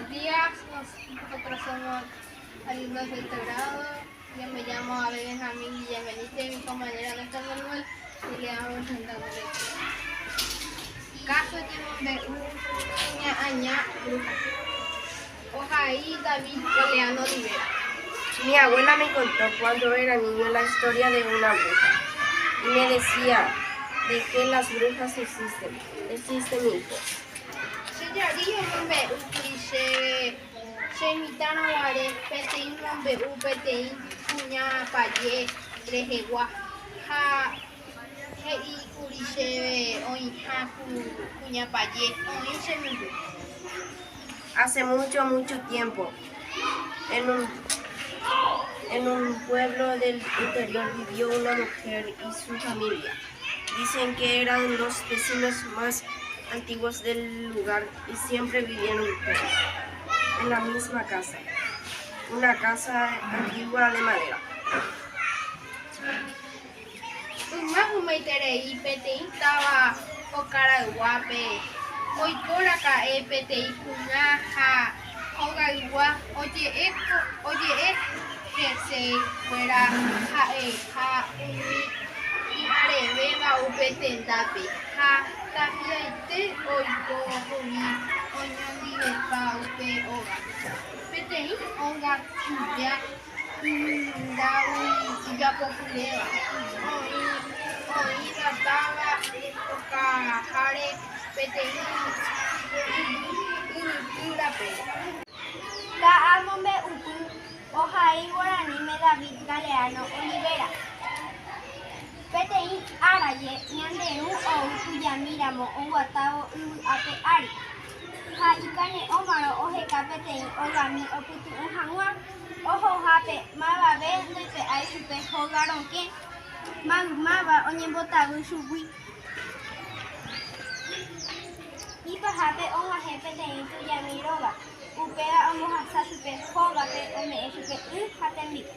Buenos días, nosotros somos alumnos del grado. Yo me llamo Abel Benjamín Guillén Benítez, mi compañero Néstor Manuel, y le damos presentando Caso ñemombe'u kuña aña bruja. Ohai David Galeano Olivera. Mi abuela me contó cuando era niño la historia de una bruja y me decía de que las brujas existen, existen mi hijo. Che jarýi omombe'úkuri chéve che mitãrõ guare peteĩ mombe'u peteĩ kuña paje rehegua ha he'íkuri chéve oĩha kuña paje oĩ che memby. Hace mucho, mucho tiempo, en un, en un pueblo del interior vivió una mujer y su familia. Dicen que eran los vecinos más antiguos del lugar y siempre vivieron juntos, en la misma casa, una casa antigua de madera. Yma ymaiterei peteĩ táva okarayguápe oiko raka'e peteĩ kuña ha hogaygua oje'e hese kuéra ha'eha umi hi'arevéva upe tendápe ha tapiaite oiko kuri oñondivepa upe ógape. Peteĩ óga tuja yvyrágui ijapopyréva, oĩva táva okaháre peteĩ yvyty rapére. Ka'a mombe'upy ohai guaraníme David Galeano Olivera. Peteĩ áraje ñande ru ou tujamíramo oguatávo yvy ape ári. Ha ikane'õmarõ oheka peteĩ ogami opytu'u hag̃ua, ohohápe mavave ndoipe'ái chupe hóga rokẽ, maymáva oñembotavy chugui. Ipahápe og̃uahẽ peteĩ tujami róga, upéva ombohasa chupe hógape ome'ẽ chupe y ha tembi'u.